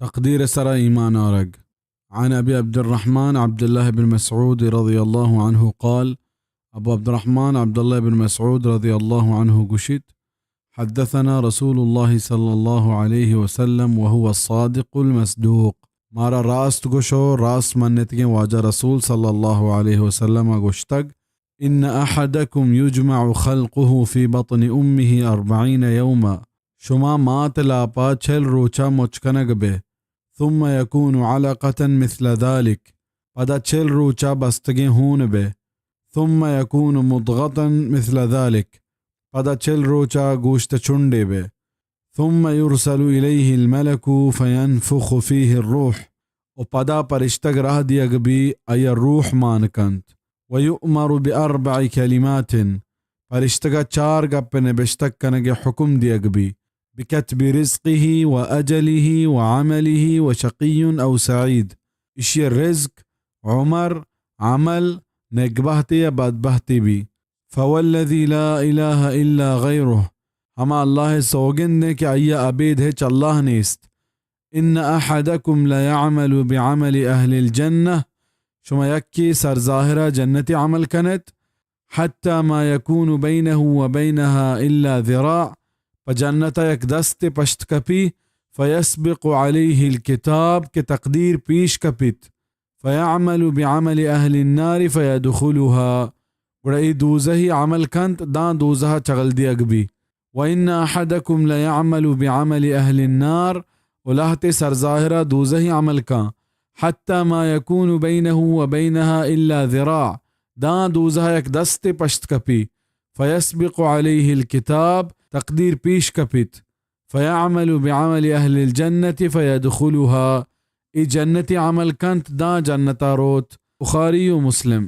تقدیر سرا ایمان آرگ۔ عن ابی عبد الرحمن عبد الله بن مسعود رضی اللہ عنہ قال، ابو عبد الرحمن عبد الله بن مسعود رضی اللہ عنہ گوشیت، حدثنا رسول الله صلی اللہ علیہ وسلم وهو الصادق المصدوق، مارا راست گوشو، راست منتگیں واجہ رسول صلی اللہ علیہ وسلم گوشتگ، ان احدکم یجمع خلقه فی بطن امه اربعین یوما، شما مات لاپا چل روچا مچ کنگ بے، ثم یکون علقة مثل ذلك، پدا چل روچا بستگیں ہون بے، ثم یکون مضغة مثل ذلك، پدا چل روچا گوشت چنڈے بے، ثم یرسل الیه الملک فینفخ فیه الروح، و پدا پرشتگ راہ دیگ بی آیا روح مان کنت، و یؤمر باربع کلمات، پرشتگا چار گپ نبشتگ کنگ حکم دیگ بی، بکتب رزقه و اجله و عمله و شقی او سعید، اشی رزق، عمر، عمل، نیکبہتے یا بدبہتے بی۔ فوالذی لا الہ الا غیرہ، ہما اللہ سوگندیں کہ آیا ابید ہچ اللہ نیست۔ ان احدکم لیعمل بعمل اہل الجنہ، شما یکے سرظاہرا جنتی عمل کنت، حتی ما یکون بینه و بینها الا ذراع، پہ جنتا یک دستے پشت کپی، فیسبق علیه الکتاب، کہ تقدیر پیش کپیت، فیعمل بعمل اہل النار فیدخلها، گڑا اے دوزہی عمل کنت، داں دوزہا چغل دیگ بی۔ وان احدکم لیعمل بعمل اہل النار، و لہتے سرظاہرا دوزہی عمل کاں، حتی ما یکون بینه و بینها الا ذراع، داں دوزہا یک دستے پشت کپی، فیسبق علیه الکتاب، تقدیر پیش کپیت، فیعمل بعمل اہل الجنة فیدخلها، اے جنتی عمل کنت، داں جنتا روت۔ بخاری و مسلم۔